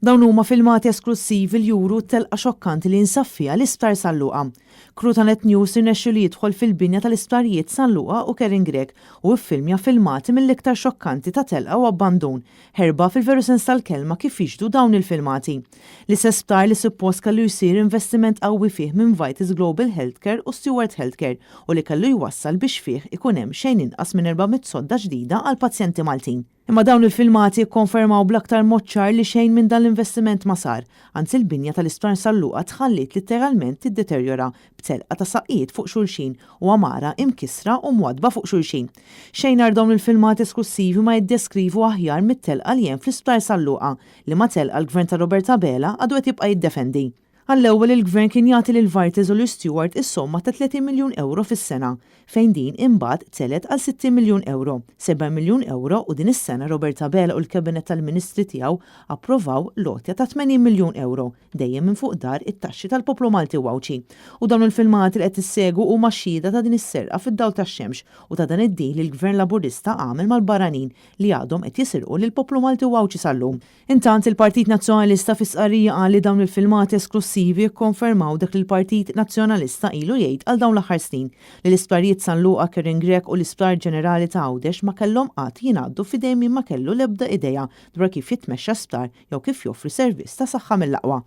Dawn huma filmati esklussivi li juru t-telqa xokkanti li jinsab fiha l-Isptar San Luqa. Crew ta' Net News irnexxielu jidħol fil-binja tal-isptarijiet San Luqa u Karen Grech u ffilmja filmati mill-iktar xokkanti ta' telqa u abbandun, ħerba fil-veru sens tal-kelma kif jixhdu dawn il-filmati. L-istess sptar li suppost kellu jsir investiment qawwi fih minn Vitals Global Healthcare u Steward Healthcare u li kellu jwassal biex fih ikun hemm xejn inqas minn 400 sodda ġdida għall-pazjenti Maltin. Imma dawn il-filmati kkonfermaw bl-aktar mod ċar li xejn minn dan l-investiment ma sar, anzi l-binja tal-Isptar San Luqa tħalliet litteralment tiddeterjora b'telqa ta' saqqijiet fuq xulxin u għamara imkissra u mwaddba fuq xulxin. Xejn għar dawn il-filmati esklussivi ma jiddeskrivu aħjar mit-telqa li hemm fl-Isptar San Luqa, liema telqa l-Gvern ta' Robert Abela għadu qed jibqa' jiddefendi. Għall-ewwel il-Gvern kien jagħti lil Vartes u lil Steward is-somma ta' 30 miljun ewro fis-sena, fejn din imbagħad telgħet għal 60 miljun ewro, 70 miljun ewro u din is-sena Robert Abela u l-Kabinett tal-Ministri tiegħu approvaw l-għotja ta' 80 miljun ewro, dejjem minn fuq dar it-taxxi tal-poplu Malti u Għawdxi. U dawn il-filmati li qed issegwu huma xhieda ta' din is-serqa fid-dawl tax-xemx u ta' dan id-deal li l-Gvern Laburista għamel mal-barranin li għadhom qed jisirqu lill-poplu Malti u Għawdxi sal-lum. Intant, il-Partit Nazzjonalista fi stqarrija qal li dawn il-filmati esklussivi kkonfermaw dak li l-Partit Nazzjonalista ilu jgħid għal dawn l-aħħar snin, li l-isptarijiet San Luqa, Karen Grech u l-Isptar Ġenerali ta' Għawdex ma kellhom qatt jingħaddu f'idejn min ma kellu l-ebda idea dwar kif jitmexxa sptar jew kif joffri servizz ta' saħħa mill-aqwa.